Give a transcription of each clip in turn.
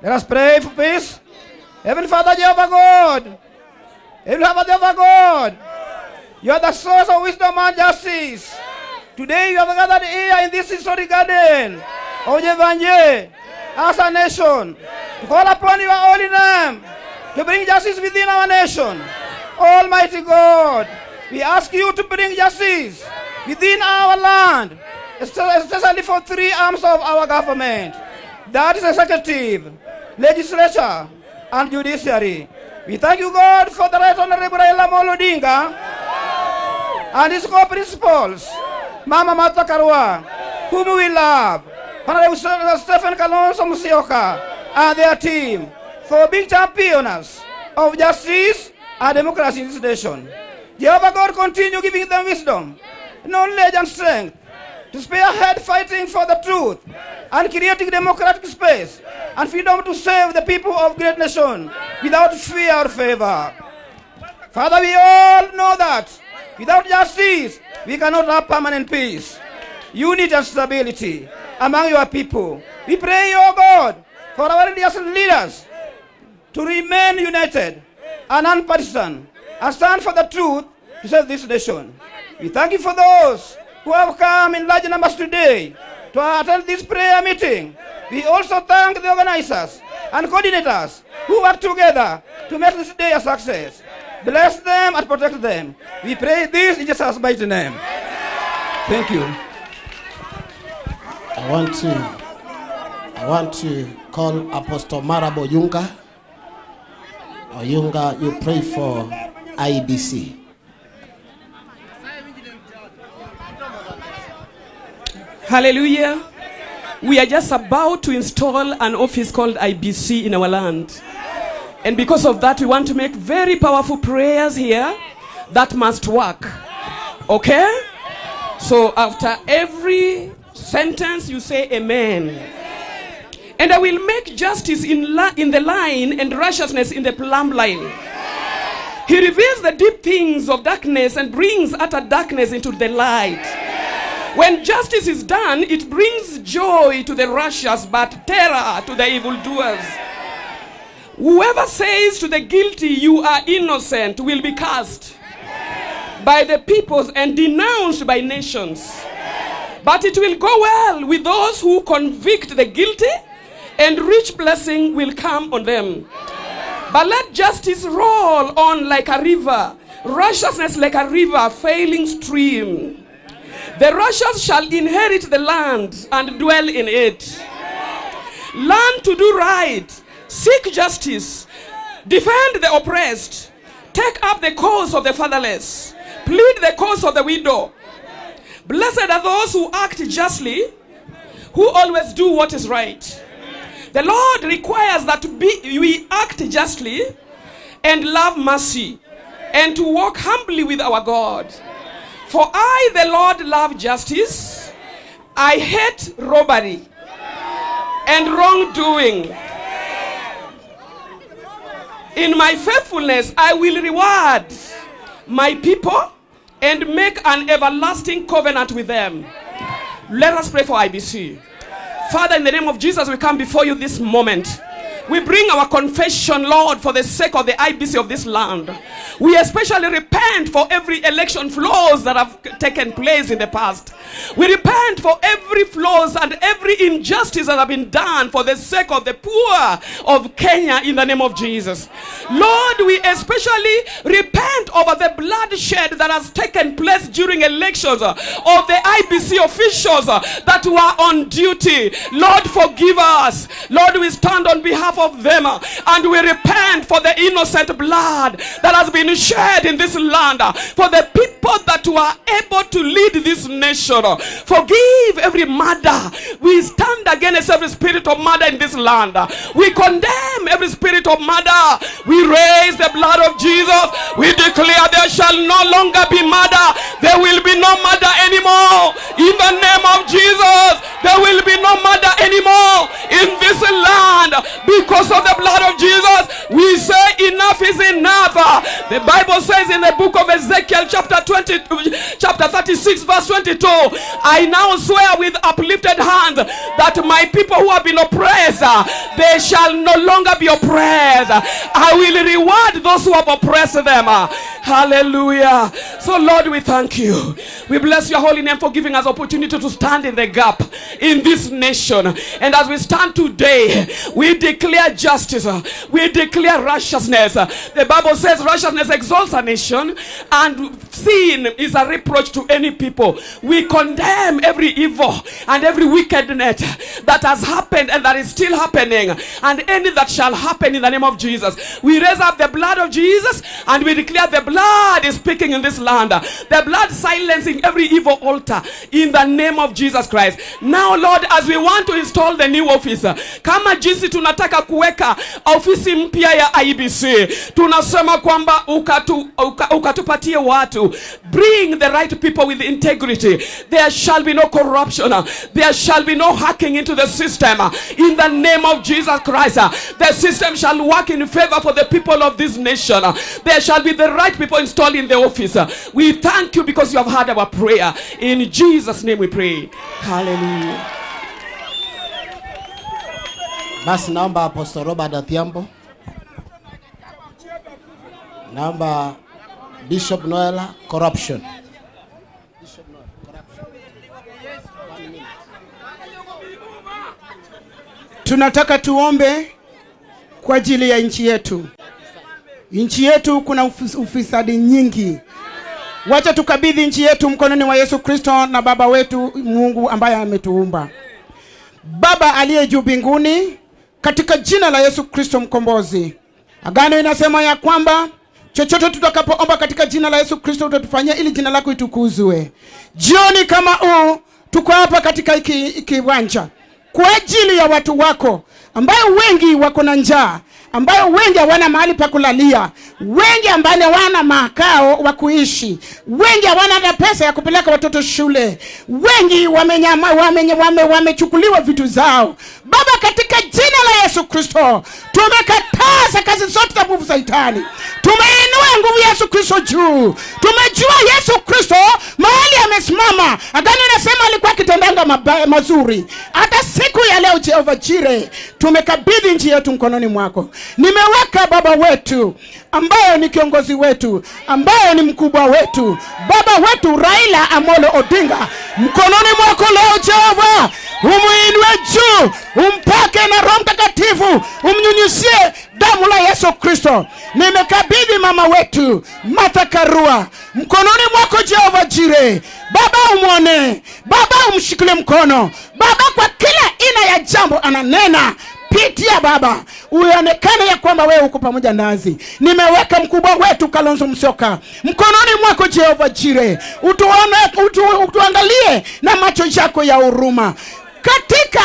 Let us pray for peace. Heavenly Father, Jehovah God, Heavenly Father, Jehovah God, you are the source of wisdom and justice. Today you have gathered here in this historic garden of Jevanjee as a nation to call upon your holy name to bring justice within our nation. Almighty God, we ask you to bring justice within our land, especially for three arms of our government. That is executive, legislature, and judiciary. We thank you, God, for the Right Honorable Raila Amolo Odinga and his co-principals, Mama Martha Karua, whom we love, Honorable Stephen Kalonzo Musyoka, and their team, for being champions of justice and democracy in this nation. Jehovah God, continue giving them wisdom, knowledge, and strength to spearhead fighting for the truth and creating democratic space and freedom to save the people of great nation without fear or favor. Father, we all know that without justice, we cannot have permanent peace, unity, and stability among your people. We pray, O God, for our religious leaders to remain united and nonpartisan and stand for the truth to save this nation. We thank you for those who have come in large numbers today to attend this prayer meeting. We also thank the organizers and coordinators who work together to make this day a success. Bless them and protect them. We pray this in Jesus' mighty name. Thank you. I want to call Apostle Marabo Oyunga. Oyunga, you pray for IBC. Hallelujah. We are just about to install an office called IBC in our land. And because of that, we want to make very powerful prayers here that must work. Okay? So after every sentence, you say amen. And I will make justice in the line and righteousness in the plumb line. He reveals the deep things of darkness and brings utter darkness into the light. When justice is done, it brings joy to the righteous, but terror to the evildoers. Whoever says to the guilty, you are innocent, will be cast by the peoples and denounced by nations. But it will go well with those who convict the guilty, and rich blessing will come on them. But let justice roll on like a river, righteousness like a river failing stream. The righteous shall inherit the land and dwell in it. Learn to do right, seek justice, defend the oppressed, take up the cause of the fatherless, plead the cause of the widow. Blessed are those who act justly, who always do what is right. The Lord requires that we act justly and love mercy and to walk humbly with our God. For I, the Lord, love justice. I hate robbery and wrongdoing. In my faithfulness, I will reward my people and make an everlasting covenant with them. Let us pray for IBC. Father, in the name of Jesus, we come before you this moment. We bring our confession, Lord, for the sake of the IBC of this land. We especially repent for every election flaws that have taken place in the past. We repent for every flaws and every injustice that have been done for the sake of the poor of Kenya in the name of Jesus. Lord, we especially repent over the bloodshed that has taken place during elections of the IBC officials that were on duty. Lord, forgive us. Lord, we stand on behalf of them and we repent for the innocent blood that has been shed in this land, for the people that were able to lead this nation. Forgive every murder. We stand against every spirit of murder in this land. We condemn every spirit of murder. We raise the blood of Jesus. We declare there shall no longer be murder. There will be no murder anymore. In the name of Jesus, There will be no murder anymore in this land because of the blood of Jesus. We say enough is enough. The Bible says in the book of Ezekiel chapter 36 verse 22, I now swear with uplifted hand that my people who have been oppressed, they shall no longer be oppressed. I will reward those who have oppressed them. Hallelujah. So Lord, we thank you. We bless your holy name for giving us opportunity to stand in the gap in this nation. And as we stand today, we declare justice. We declare righteousness. The Bible says righteousness exalts a nation, and sin is a reproach to any people. We condemn every evil and every wickedness that has happened and that is still happening, and any that shall happen in the name of Jesus. We raise up the blood of Jesus and we declare the blood is speaking in this land. The blood silencing every evil altar in the name of Jesus Christ. Now Lord, as we want to install the new office, kama jinsi tunataka kuweka ofisi mpya ya IEBC, tunasema kwamba ukatupatie watu. Bring the right people with integrity. There shall be no corruption. There shall be no hacking into the system. In the name of Jesus Christ, the system shall work in favor for the people of this nation. There shall be the right people installed in the office. We thank you because you have heard our prayer. In Jesus' name we pray. Hallelujah. Basi naomba Apostle Robert Adhiambo, naomba Bishop Noela, corruption. Bishop Noela, corruption. Tunataka tuombe kwa ajili ya nchi yetu. Nchi yetu kuna ufisadi nyingi. Wacha tukabidhi nchi yetu mkononi wa Yesu Kristo na Baba wetu Mungu ambaye ametuumba. Baba aliye juu mbinguni, katika jina la Yesu Kristo mkombozi. Agano inasema ya kwamba chochote tutakapoomba katika jina la Yesu Kristo utatufanyia ili jina lako itukuzwe. Jioni kama huu tuko hapa katika kiwanja kwa ajili ya watu wako ambayo wengi wako na njaa, ambayo wengi hawana mahali pa kulalia, wengi ambao hawana makao wa kuishi, wengi hawana hata pesa ya kupeleka watoto shule, wengi wamechukuliwa vitu zao. Baba, katika jina la Yesu Kristo tumekataza kazi zote za nguvu za Shetani. Tumeinua nguvu ya Yesu Kristo juu. Tumejua Yesu Kristo mahali amesimama. Agano inasema alikuwa akitendanga mazuri. Hata siku ya leo Jehova Jire, tumekabidhi nchi yetu mkononi mwako. Nimeweka baba wetu ambaye ni kiongozi wetu, ambaye ni mkubwa wetu, baba wetu Raila Amolo Odinga mkononi mwako leo Jehova. Umuinue juu, umpake na Roho Mtakatifu, umnyunyizie damu la Yesu Kristo. Nimekabidhi mama wetu Martha Karua mkononi mwako Jehova Jire. Baba umuone, baba umshikilie mkono, baba kwa kila aina ya jambo ananena pitia baba, uonekane ya kwamba wewe uko pamoja nasi. Nimeweka mkubwa wetu Kalonzo Musyoka mkononi mwako Jehova Jire. Utuone, utuangalie na macho yako ya huruma. Katika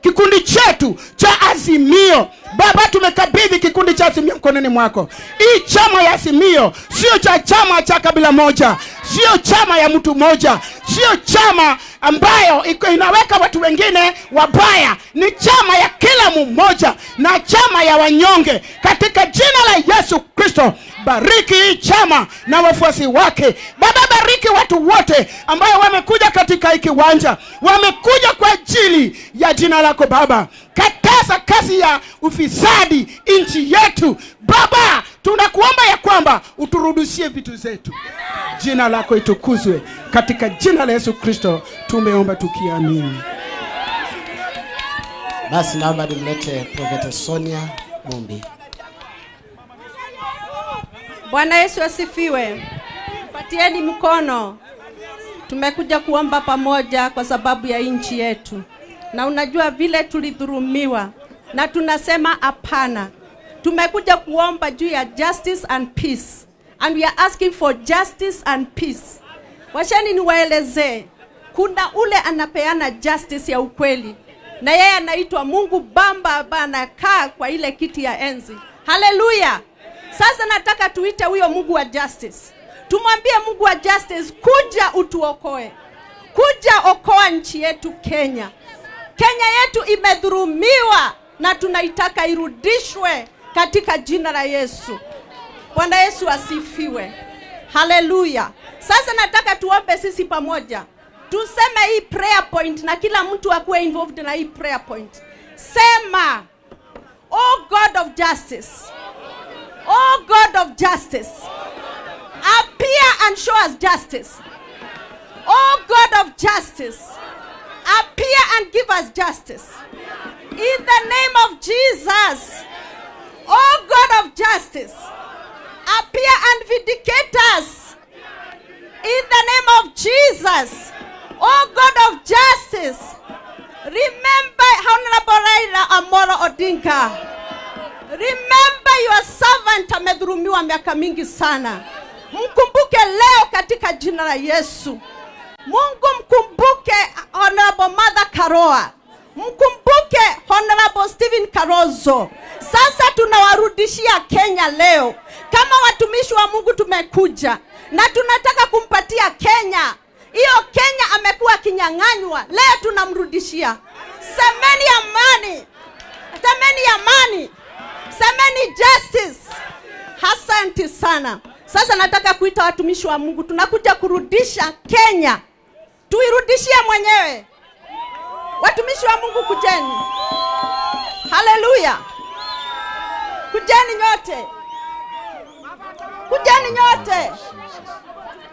kikundi chetu cha Azimio, Baba tumekabidhi kikundi cha Azimio mkononi mwako. Hii chama ya Azimio sio cha chama cha kabila moja, sio chama ya mtu moja, sio chama ambayo inaweka watu wengine wabaya. Ni chama ya kila mmoja na chama ya wanyonge. Katika jina la Yesu Kristo, bariki hii chama na wafuasi wake. Baba, bariki watu wote ambayo wamekuja katika hiki kiwanja, wamekuja kwa ajili ya jina lako Baba. Kataza kazi ya ufisadi nchi yetu. Baba, tunakuomba ya kwamba uturudishie vitu zetu. Jina lako itukuzwe. Katika jina la Yesu Kristo tumeomba tukiamini. Basi naomba nimlete Prophet Sonia Mumbi. Bwana Yesu asifiwe. Patieni mkono. Tumekuja kuomba pamoja kwa sababu ya nchi yetu. Na unajua vile tulidhulumiwa na tunasema hapana. Tumekuja kuomba juu ya justice and peace. And we are asking for justice and peace. Washani niwaelezee, kuna ule anapeana justice ya ukweli. Na yeye anaitwa Mungu Baba anakaa kwa ile kiti ya enzi. Hallelujah. Sasa nataka tuite huyo Mungu wa justice. Tumwambie Mungu wa justice, kuja utuokoe. Kuja okoa nchi yetu Kenya. Kenya yetu imedhulumiwa na tunaitaka irudishwe katika jina la Yesu. Bwana Yesu asifiwe. Haleluya. Sasa nataka tuombe sisi pamoja. Tuseme hii prayer point na kila mtu akuwe involved na hii prayer point. Sema, Oh God of justice. Oh God of justice. Appear and show us justice. Oh God of justice. Appear and give us justice. In the name of Jesus. Oh God of justice. Appear and vindicate us. In the name of Jesus. Oh God of justice. Remember Honorable Raila Amolo Odinga. Remember your servant amedhulumiwa miaka mingi sana. Mkumbuke leo katika jina la Yesu. Mungu mkumbuke Honorable Martha Karua. Mkumbuke Honorable Stephen Kalonzo. Sasa tunawarudishia Kenya leo. Kama watumishi wa Mungu tumekuja na tunataka kumpatia Kenya. Hiyo Kenya amekuwa kinyang'anywa, leo tunamrudishia. Semeni amani. Semeni amani. Semeni justice. Asante sana. Sasa nataka kuita watumishi wa Mungu. Tunakuja kurudisha Kenya. Tuirudishie mwenyewe. Watumishi wa Mungu kujeni. Haleluya. Kujeni nyote. Kujeni nyote.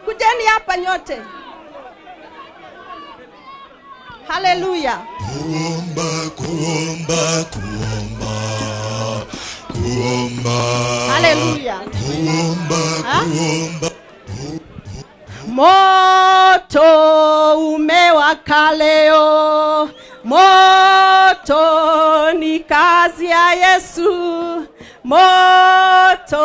Kujeni hapa nyote. Haleluya. Kuomba, kuomba, kuomba. Kuomba. Haleluya. Kuomba, kuomba. Moto umewaka leo. Moto ni kazi ya Yesu. Moto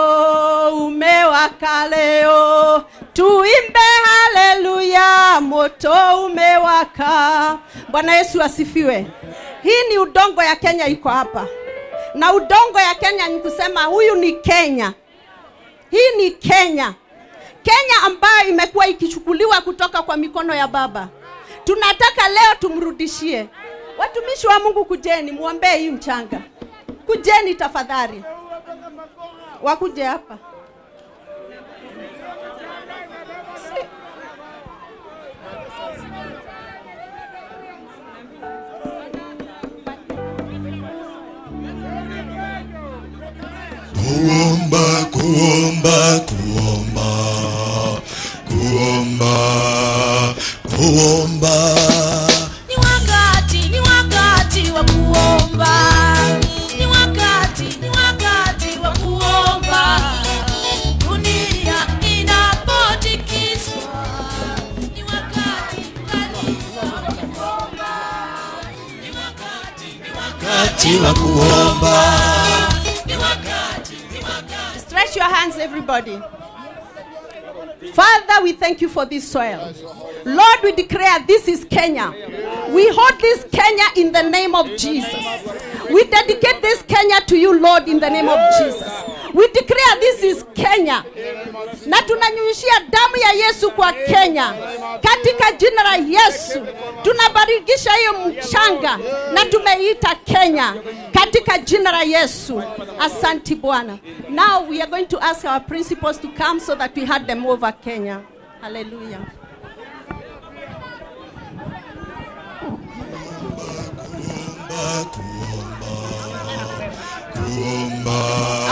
umewaka leo. Tuimbe haleluya, moto umewaka. Bwana Yesu asifiwe. Hii ni udongo ya Kenya iko hapa. Na udongo ya Kenya ni kusema huyu ni Kenya. Hii ni Kenya. Kenya ambayo imekuwa ikichukuliwa kutoka kwa mikono ya baba. Tunataka leo tumrudishie. Watumishi wa Mungu kujeni, muombee hii mchanga. Kujeni tafadhali. Wakuje hapa. Kuomba, kuomba, kuomba. Kuomba, kuomba. Ni wakati wa kuomba. Ni wakati wa kuomba. Dunia inapotikiswa. Ni wakati wa kuomba. Ni wakati wa kuomba. Ni wakati. Stretch your hands, everybody. Father, we thank you for this soil. Lord, we declare this is Kenya. We hold this Kenya in the name of Jesus. We dedicate this Kenya to you, Lord, in the name of Jesus. We declare this is Kenya. Na tunanyunyishia damu ya Yesu kwa Kenya. Katika jina la Yesu, tunabarikisha hiyo mchanga na tumeita Kenya. Katika jina la Yesu. Asante Bwana. Now we are going to ask our principals to come so that we had them over Kenya. Hallelujah.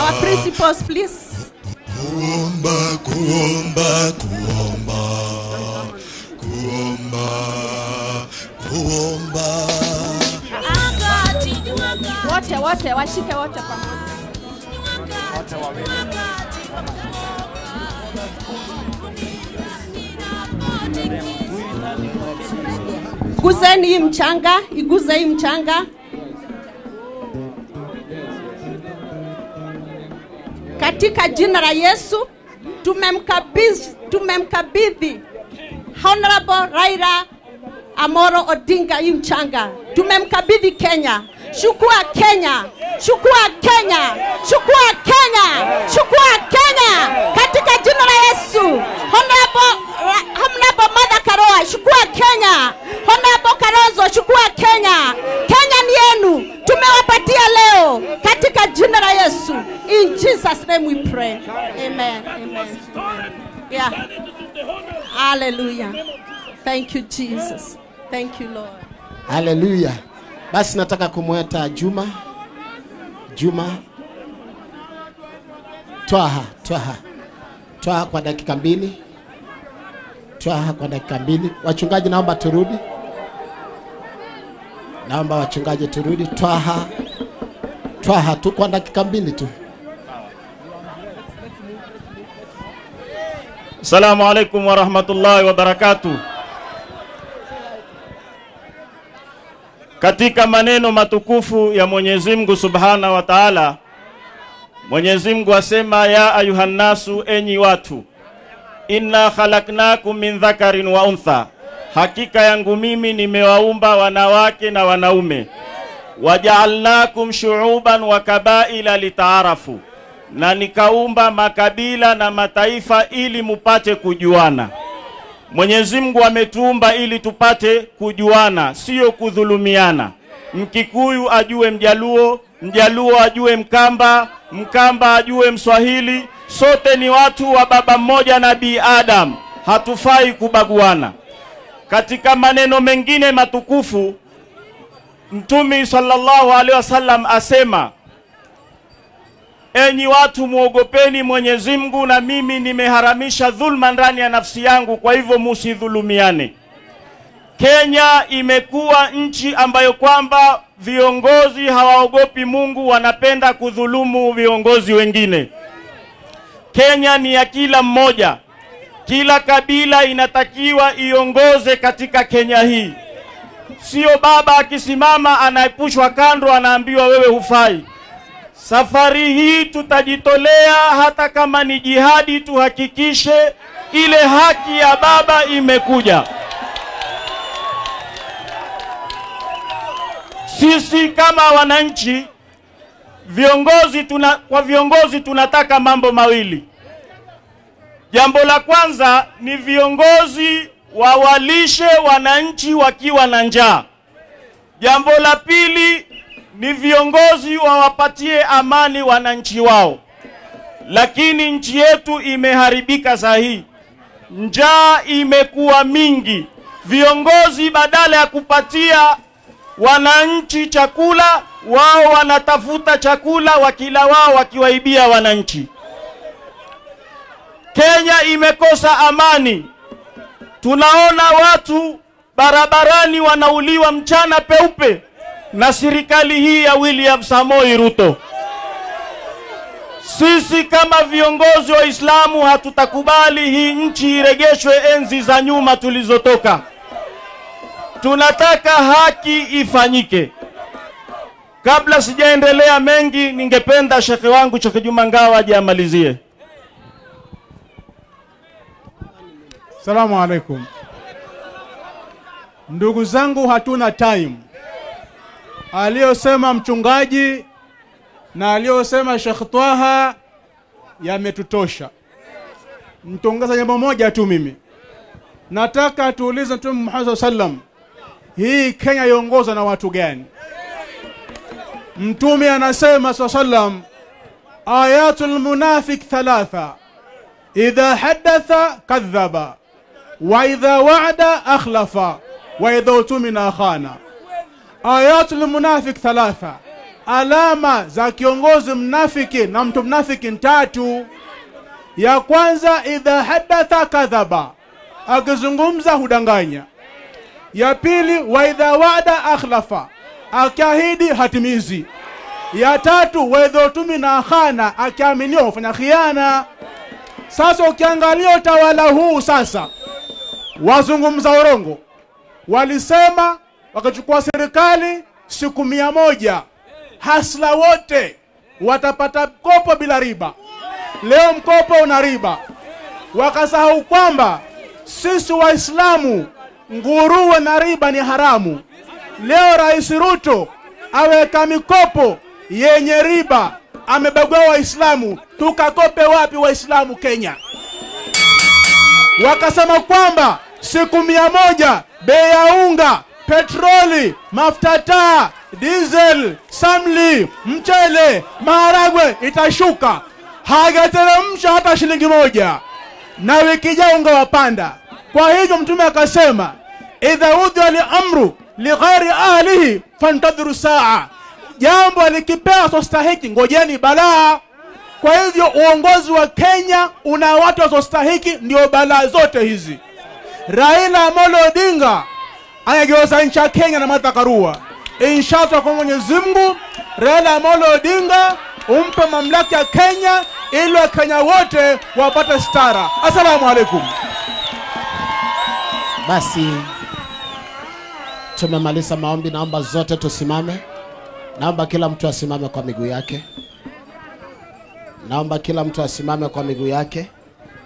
Our principals, please. Kuomba, kuomba, kuomba. Kuomba, kuomba. Wote, wote, washike wote pamoja. Guzeni hii mchanga, iguze hii mchanga. Katika jina la Yesu tumemkabidhi Honorable Raila Amolo Odinga hii mchanga. Tumemkabidhi Kenya. Chukua Kenya. Chukua Kenya. Chukua Kenya. Chukua Kenya. Katika jina la Yesu. Honorable Martha Karua, chukua Kenya. Honorable Kalonzo, chukua Kenya. Kenya ni yenu, tumewapatia leo katika jina la Yesu. In Jesus name we pray. Amen. Amen. Yeah. Hallelujah. Thank you Jesus. Thank you Lord. Hallelujah. Basi nataka kumweta Juma. Juma Twaha, Twaha. Twaha kwa dakika 2. Twaha kwa dakika 2. Wachungaji naomba turudi. Naomba wachungaji turudi. Twaha. Twaha tu kwa dakika 2 tu. Assalamu alaikum wa rahmatullahi wa barakatuh. Katika maneno matukufu ya Mwenyezi Mungu Subhana wa Ta'ala, Mwenyezi Mungu asema, ya ayuhannasu, enyi watu, inna khalaqnakum min dhakarin wa untha, hakika yangu mimi nimewaumba wanawake na wanaume, waja'alnakum shu'uban wa kabaila litaarafu, na nikaumba makabila na mataifa ili mupate kujuana. Mwenyezi Mungu ametuumba ili tupate kujuana, sio kudhulumiana. Mkikuyu ajue Mjaluo, Mjaluo ajue Mkamba, Mkamba ajue Mswahili. Sote ni watu wa baba mmoja, Nabii Adam. Hatufai kubaguana. Katika maneno mengine matukufu, Mtume sallallahu alaihi wasallam asema, enyi watu muogopeni Mwenyezi Mungu, na mimi nimeharamisha dhulma ndani ya nafsi yangu, kwa hivyo musidhulumiane. Kenya imekuwa nchi ambayo kwamba viongozi hawaogopi Mungu, wanapenda kudhulumu viongozi wengine. Kenya ni ya kila mmoja. Kila kabila inatakiwa iongoze katika Kenya hii. Sio baba akisimama anaepushwa kando, anaambiwa wewe hufai. Safari hii tutajitolea, hata kama ni jihadi, tuhakikishe ile haki ya baba imekuja. Sisi kama wananchi, viongozi kwa viongozi tunataka mambo mawili. Jambo la kwanza ni viongozi wawalishe wananchi wakiwa na njaa. Jambo la pili ni viongozi wawapatie amani wananchi wao. Lakini nchi yetu imeharibika sahi. Njaa imekuwa mingi. Viongozi badala ya kupatia wananchi chakula, wao wanatafuta chakula wakila wao wakiwaibia wananchi. Kenya imekosa amani. Tunaona watu barabarani wanauliwa mchana peupe na serikali hii ya William Samoei Ruto. Sisi kama viongozi wa Islamu hatutakubali hii nchi iregeshwe enzi za nyuma tulizotoka. Tunataka haki ifanyike. Kabla sijaendelea mengi, ningependa shekhe wangu Shekhe Juma Ngawa aje amalizie. Salamu alaikum. Ndugu zangu, hatuna time. Aliyosema mchungaji na aliyosema Sheikh Twaha yametutosha. Mtongeza jambo moja tu mimi. Nataka tuulize Mtume Muhammad sallam, hii Kenya iongozwa na watu gani? Mtume anasema sallam, ayatul munafik thalatha, idha hadatha kadhaba, wa idha wa'ada akhlafa, wa idha utumina khana. Ayatul munafik thalatha, alama za kiongozi mnafiki na mtu mnafiki tatu. Ya kwanza, idha hadatha kadhaba, akizungumza hudanganya. Ya pili, wa idha wa'ada akhlafa, akiahidi hatimizi. Ya tatu, wa idha utumina khana, akiaminiwa hufanya khiana. Sasa ukiangalia utawala huu sasa, wazungumza urongo. Walisema wakachukua serikali siku 100, hasla wote watapata mkopo bila riba. Leo mkopo una riba. Wakasahau kwamba sisi Waislamu nguruwe na riba ni haramu. Leo Rais Ruto aweka mikopo yenye riba, amebagua Waislamu. Tukakope wapi Waislamu Kenya? Wakasema kwamba Siku 100 bei ya unga, petroli, mafuta taa, diesel, samli, mchele, maharagwe itashuka. Hajateremsha hata shilingi moja. Na wiki ijayo unga wapanda. Kwa hivyo Mtume akasema, idha udhiya li-amru li ghairi ahlihi fantadhiru saa. Jambo likipewa sostahiki, ngojeni balaa. Kwa hivyo uongozi wa Kenya una watu wasostahiki, ndio balaa zote hizi. Raila Amolo Odinga anageuza nchi ya Kenya na Martha Karua. Inshallah kwa Mwenyezi Mungu, Raila Amolo Odinga umpe mamlaka ya Kenya ili Wakenya wote wapate stara. Asalamu alaikum. Basi tumemaliza maombi, naomba zote tusimame. Naomba kila mtu asimame kwa miguu yake. Naomba kila mtu asimame kwa miguu yake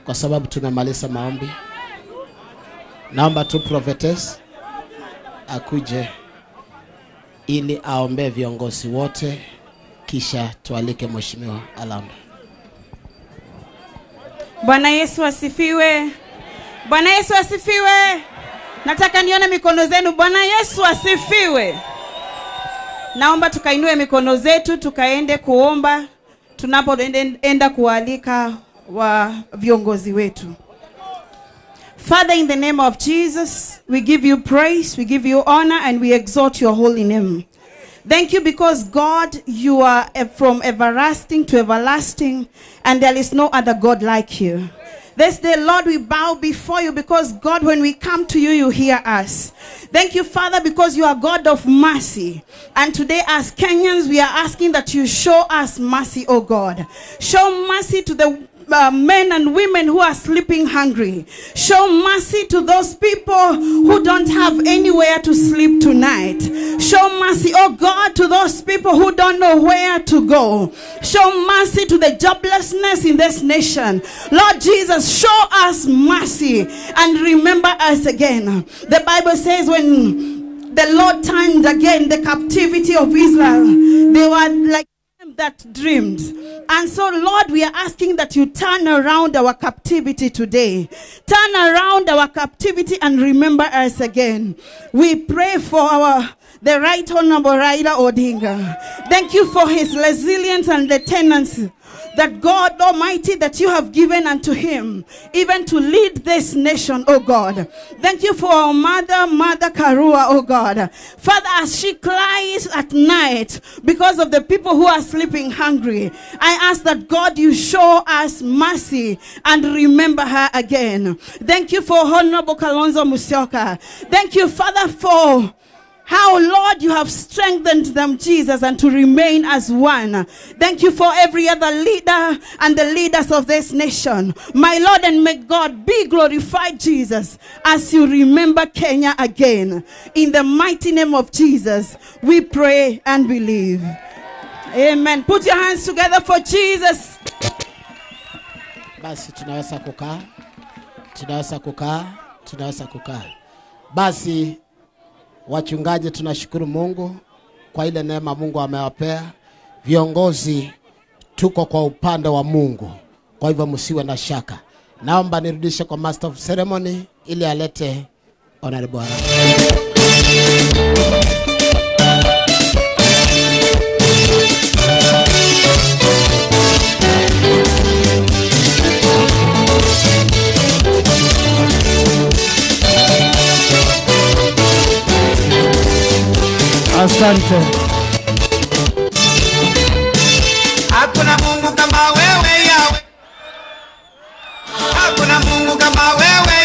kwa sababu tumemaliza maombi. Naomba tu prophetess akuje ili aombe viongozi wote, kisha tualike Mheshimiwa Alanda. Bwana Yesu asifiwe. Bwana Yesu asifiwe. Nataka nione mikono zenu. Bwana Yesu asifiwe. Naomba tukainue mikono zetu tukaende kuomba tunapoenda kualika wa viongozi wetu. Father, in the name of Jesus, we give you praise, we give you honor, and we exalt your holy name. Thank you because, God, you are from everlasting to everlasting, and there is no other God like you. This day, Lord, we bow before you because, God, when we come to you, you hear us. Thank you, Father, because you are God of mercy. And today, as Kenyans, we are asking that you show us mercy, oh God. Show mercy to the men and women who are sleeping hungry. Show mercy to those people who don't have anywhere to sleep tonight. Show mercy, oh God, to those people who don't know where to go. Show mercy to the joblessness in this nation. Lord Jesus, show us mercy and remember us again. The Bible says when the Lord turned again the captivity of Israel, they were like that dreamed. And so, Lord, we are asking that you turn around our captivity today. Turn around our captivity and remember us again. We pray for the Right Honorable Raila Odinga. Thank you for his resilience and the tenancy that God Almighty that you have given unto him, even to lead this nation, oh God. Thank you for our mother, Mother Karua, oh God. Father, as she cries at night because of the people who are sleeping hungry, I ask that God, you show us mercy and remember her again. Thank you for Honorable Kalonzo Musyoka. Thank you, Father, for how, Lord, you have strengthened them, Jesus, and to remain as one. Thank you for every other leader and the leaders of this nation. My Lord, and may God be glorified, Jesus, as you remember Kenya again. In the mighty name of Jesus, we pray and believe. Amen. Put your hands together for Jesus. Basi tunaweza kukaa. Tunaweza kukaa. Tunaweza kukaa. Basi wachungaji, tunashukuru Mungu kwa ile neema Mungu amewapea. Viongozi, tuko kwa upande wa Mungu, kwa hivyo msiwe na shaka. Naomba nirudishe kwa Master of Ceremony ili alete Honorable Haraka. Asante. Hakuna Mungu kama wewe Yahweh. Hakuna Mungu kama wewe.